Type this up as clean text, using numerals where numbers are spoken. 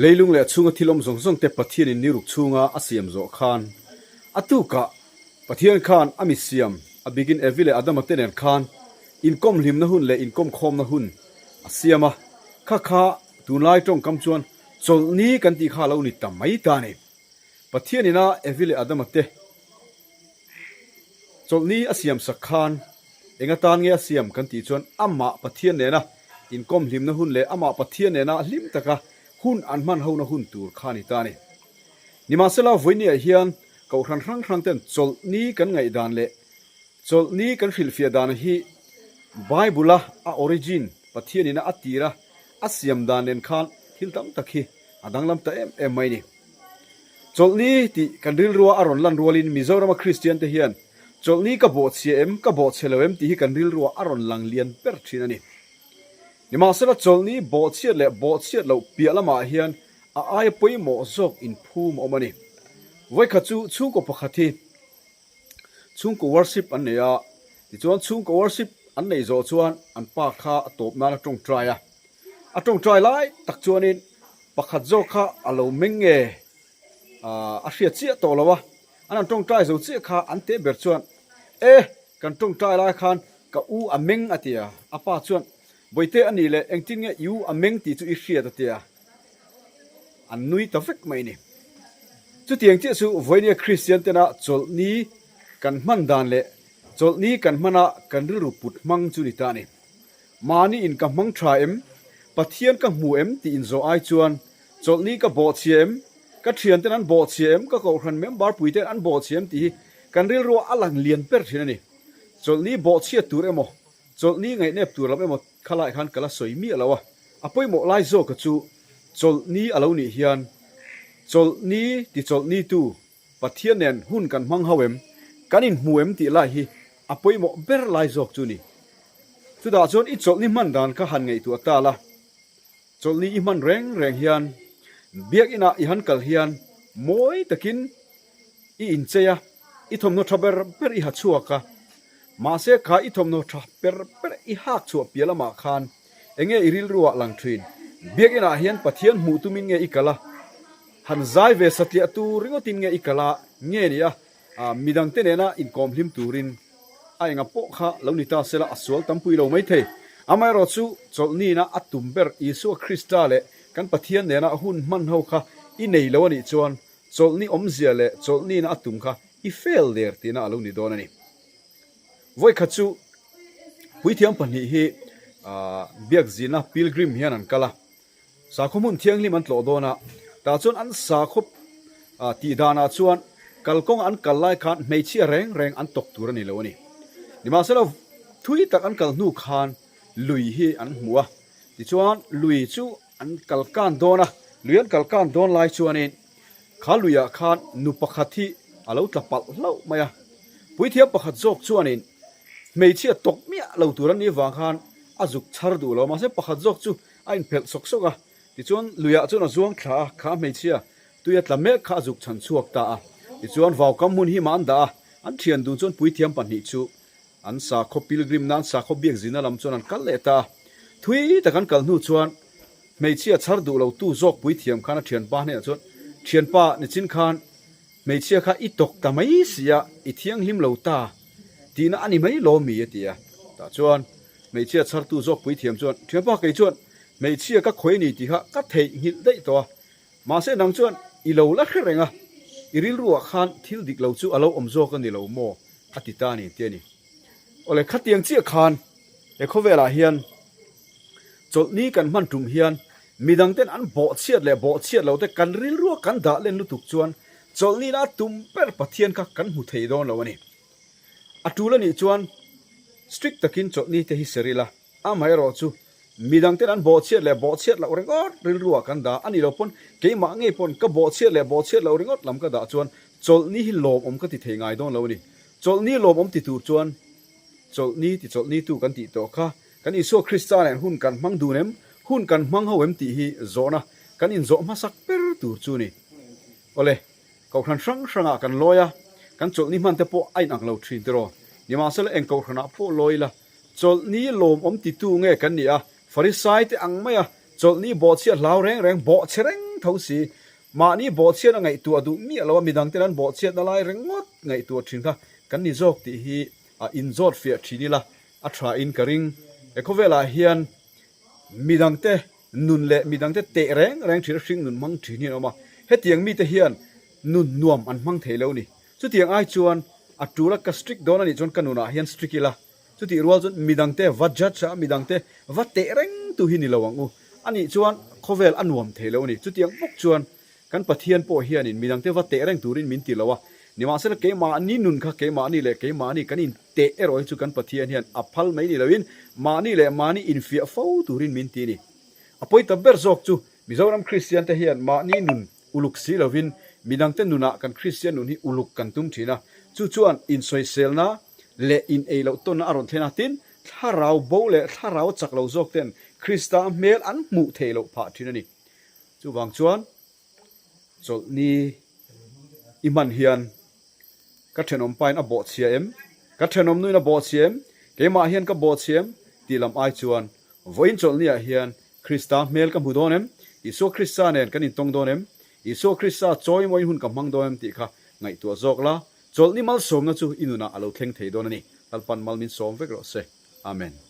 Leilung leh a chhunga thil awm zawng zawng te Pathianin ni ruk chhunga a siam zawh khan a tukah Pathian khan a mi siam, a bikin Evi leh Adama te nen khan inkawm hlimna hun leh inkawm khawmna hun a siam a, kha kha tunlai tawngkam chuan chawlhni kan tih kha a lo ni ta mai ta a ni. Pathianin a Evi leh Adama te Chawlhni a siam sak khan eng atan nge a siam kan tih chuan amah Pathian nena inkawm hlimna hun leh amah Pathian nena hlim taka hun an hman hona hun tur kha a ni ta a ni. Nimahsela, vawinia hian Kohhran hrang hrang ten chawlhni kan ngaihdan leh chawlhni kan hrilhfiah dan hi Bible-a a origin, Pathianina a tira a siam dan nen khan thil tam tak hi a danglam ta em em mai a ni. Chawlhni tih kan rilrua a rawn lan rualin Mizorama Kristiante hian chawlhni ka bawhchhia em, ka bawhchhe lo em tih hi kan rilrua a rawn lang lian ber thin a ni. Nimahsela chawlhni bawhchhiat leh bawhchhiat loh piah lamah hian a aia pawimawh zawk inphum a awm a ni. Vawikhat chu chhungkaw pakhat hi chhungkaw worship an nei a, tichuan chhungkaw worship an neih zawh chuan an pa kha a tawp nan a tawngtai a. A tawngtai lai tak chuanin pakhat zawk kha a lo meng nge a hriat chiah tawh lo a, an han tawngtai zo chiah kha an teh ber chuan e kan tawngtai lai khan ka u a meng a ti a, a pa chuan Bawihte a nih leh engtin nge i u a meng tih chu i hriat a ti a, an nui ta vek mai a ni. Chutiang chiah chu vawinia Kristian tena chawlhni kan hman dan leh chawlhni kan hmana kan rilru put hmang chu ni ta a ni. Mahni in ka hmang tha em? Pathian ka hmu em? tih inzawh ai chuan, Chawlhni ka bawhchhia em? Ka thianten an bawhchhia em? Ka kohhran member puiten an bawhchhia em? tih hi kan rilruah a lang lian ber thin a ni. Chawlhni bawhchhiat tur emaw, chawlhni ngaihnep tur lam emaw khalai khan ka la sawi miah lo a. A pawimawh lai zawka chu chawlhni a lo nih hian chawlhni ti chawlhni tu Pathian nen hun kan hmang ho em? Kan inhmu em tih lai hi a pawimawh ber lai zawk chu ni. Chutah chuan i chawlhni hman dan kha han ngaihtuah ta la. Chawlhni i hman reng reng hian biakinah i han kal hian mawi takin i inchei a, i thawmhnaw tha ber ber i ha chhuak a. Mahse kha i thawmhnaw tha ber ber i hak chhuah piah lamah khan enge i rilruah lang thin? Biakinah hian Pathian hmuh tumin nge i kal a? Han zai ve satliah tur ringawtin nge i kal a nge ni a, midangte nena inkawm hlim turin a enga pawh kha lo ni ta sela a sual tampui lo maithei. Amaherawh chu chawlhnina a tum ber Isua Krista leh kan Pathian nena hun hman ho kha i nei lo a nih chuan chawlhni awmzia leh chawlhnina a tum kha i fail der tihna a lo ni dawn a ni. Vawikhat chu puithiam pahnih hi biakzina pilgrim hian an kal a. Sakhaw hmun thianghlim an tlawh dawn a, tah chuan an sakhaw tih danah chuan kalkawnga an kal lai khan hmeichhia reng reng an tawk tur a ni lo a ni. Nimahsela thui tak an kal hnu khan lui hi an hmu a, tichuan lui chu an kal kan dawn a, lui an kal kan dawn lai chuanin kha luiah khan nu pakhat hi a lo tla palh hlauh mai a, puithiam pakhat zawk chuanin hmeichhia tawk miah lo tur an nih vang khan a zuk chhar duh lo, mahse pakhat zawk chu A inphelh sawk sawk a, tichuan luiah chuan a zuang thla a, kha hmeichhia tui a tla mek kha a zuk chhan chhuak ta a. Tichuan vaukam hmun hi mah an dah a, an thian dun chuan puithiam pahnih chu an sakhaw pilgrim na an sakhaw biakzina lam chuan an kal leh ta a. Thui tak an kal hnu chuan hmeichhia chhar duh lo tu zawk puithiam khan a thianpa hnenah chuan, Thianpa, nichin khan hmeichhia kha i tawk ta mai si a, i thianghlim lo ta tihna a ni mai lo mi? a ti a. Tah chuan Hmeichhia chhartu zawk puithiam chuan, Thianpa kei chuan hmeichhia ka khawi ni tih kha ka theihnghilh daih tawh a, mahse nang chuan i lo la hre reng a, i rilruah khan thil dik lo chu a lo awm zawk a ni lo maw? a ti ta a ni ti a ni. Awle khatiang chiah khan he khawvelah hian chawlhni kan hman tum hian midangten an bawhchhiat leh bawhchhiat lo te kan rilrua kan dah len lutuk chuan chawlhnina a tum ber Pathian kha kan hmu thei dawn lo a ni. A tul a nih chuan strict takin chawlhni te hi ser ila, amaherawh chu midangten an bawhchhiat leh bawhchhiat loh ringawt rilruah kan dah a nih loh pawn keimah ngei pawn ka bawhchhiat leh bawhchhiat loh ringawt lam ka dah chuan chawlhni hi lawmawm ka ti thei ngai dawn lo a ni. Chawlhni lawmawm ti tur chuan chawlhni ti chawlhni tu kan tih tawh kha kan Isua Krista nen hun kan hmang dun em, hun kan hmang ho em tih hi zawhna kan inzawh hmasak ber tur chu a ni. Awle. Kohhran hrang hrangah kan lawi a, kan chawlhni hman te pawh a inang lo thin tiraw? Nimahsela eng kohhranah pawh lawi ila, chawlhni lawmawm titu nge kan ni a, Farisai te ang maia chawlhni bawhchhiat hlau reng reng bawhchhe reng tho si. Mahni bawhchhiatna ngaihtuah duh miah lo a, midangten an bawhchhiatna lai ringawt ngaihtuah thin kha kan ni zawk tih hi a inzawt fiah thin ila a tha in ka ring. He khawvelah hian midangte nun leh midangte teh reng reng thin a hring nun hmang thin hi an awm a, hetiang mite hian nun nuam an hmang thei lo ni. Chutiang ai chuan a tul a ka strict dawn a nih chuan ka nunah hian strict ila, chutih rual chuan midangte va judge a, midangte va teh reng tu hi ni lo ang u. A nih chuan khawvel a nuam thei lo a ni. Chutiang bawk chuan kan Pathian pawh hianin midangte va teh reng turin min ti lo a, nimahsela keimahni nun kha keimahni leh keimahni kan inteh erawh hi chu kan Pathian hian a phal mai ni loin mahni leh mahni infiah fo turin min ti a ni. A pawi ta ber zawk chu Mizoram Kristian te hian mahni nun uluk si lovin midangte nunah kan Kristian nun hi uluk kan tum thin a, chu chuan insawiselna leh in ei loh tawnna a rawn thlen a, tin, thlarau bo leh thlarau chak lo zawk ten Krista hmel an hmuh theih loh phah thin a ni. Chuvang chuan chawlhni i hman hian ka thenawm pain a bawhchhia em? Ka thenawm nuin a bawhchhia em? Keimah hian ka bawhchhia em? Tih lam ai chuan vawiin chawlhniah hian Krista hmel ka hmu dawn em? Isua Krista nen kan intawng dawn em? Isua Krista chawimawiin hun ka hmang dawn em tih kha ngaihtuah zawk la, chawlhni malsawmna chu i nunah a lo thleng thei dawn a ni. Lalpan mal min sawm vek rawh se. Amen.